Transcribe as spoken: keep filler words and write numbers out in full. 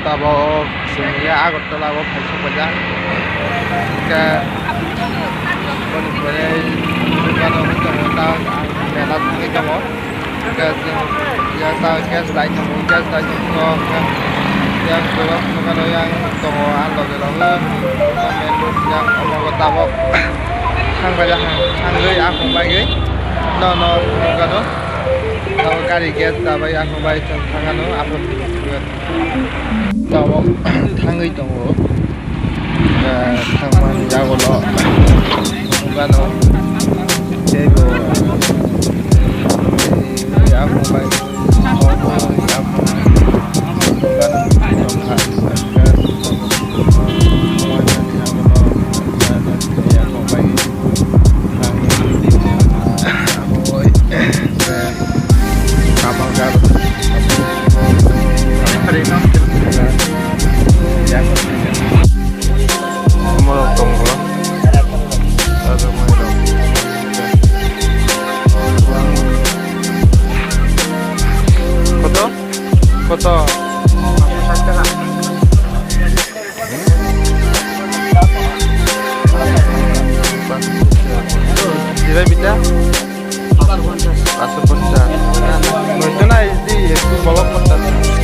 Abo chwng ya Agartala o phaisok paijak. Hingke boni pore dukano hwnwi tongo, ta ang mela thangwi tongo. Hingke chwng ya ta gas lai tongo, gas lai tongo, hingke yang borok nukano yang tongo, ang loge loge main road yang omo tabok thang paijak, thangwi akhung baigwi nono nukano. Abo gari gas dabai akhung bai chwng thangano, abo. Tabok thangwi tongo. Eh, thangmani yagulo nukano teibo yakung bai Koto? Koto? Dibai bita? Paso ponchas. Noito na isi, ekku bolok ponchas.